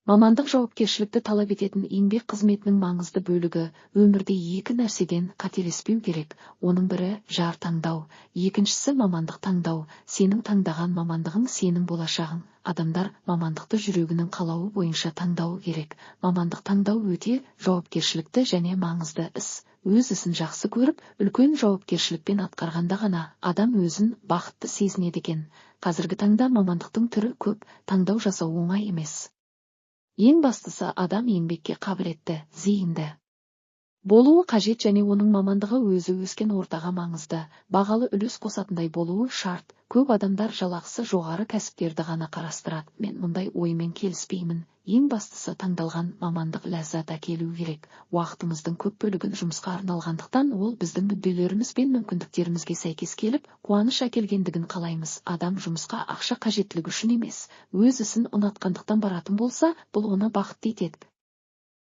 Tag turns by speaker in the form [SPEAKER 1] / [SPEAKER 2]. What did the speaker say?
[SPEAKER 1] Мамандық жауапкершілікті талап ететін еңбек қызметінің маңызды бөлігі. Өмірде екі нәрседен қателеспеу керек. Оның бірі – жар таңдау, екіншісі – мамандық таңдау. Сенің таңдаған мамандығың – сенің болашағың. Адамдар мамандықты жүрегінің қалауы бойынша таңдауы керек. Мамандық таңдау өте жауапкершілікті және маңызды іс. Өз ісін жақсы көріп, үлкен жауапкершілікпен атқарғанда ғана адам өзін бақытты сезінеді екен. Қазіргі таңда мамандықтың түрі көп, таңдау жасау оңай емес. Ең бастысы, адам еңбекке қабілетті, зейінді болуы қажет және оның мамандығы өзі өскен ортаға маңызды, бағалы үлес қосатындай болуы шарт. Көп адамдар жалақысы жоғары кәсіптерді ғана қарастырады. Мен мұндай оймен келіспеймін. Ең бастысы, таңдалған мамандық ләззат әкелуі керек. Уақытымыздың көп бөлігін жұмысқа арналғандықтан, ол біздің мүдделеріміз бен мүмкіндіктерімізге сәйкес келіп, қуаныш әкелгендігін қалаймыз. Адам жұмысқа ақша қажеттілігі үшін емес, өз ісін ұнатқандықтан баратын болса, бұл оны бақытты етеді.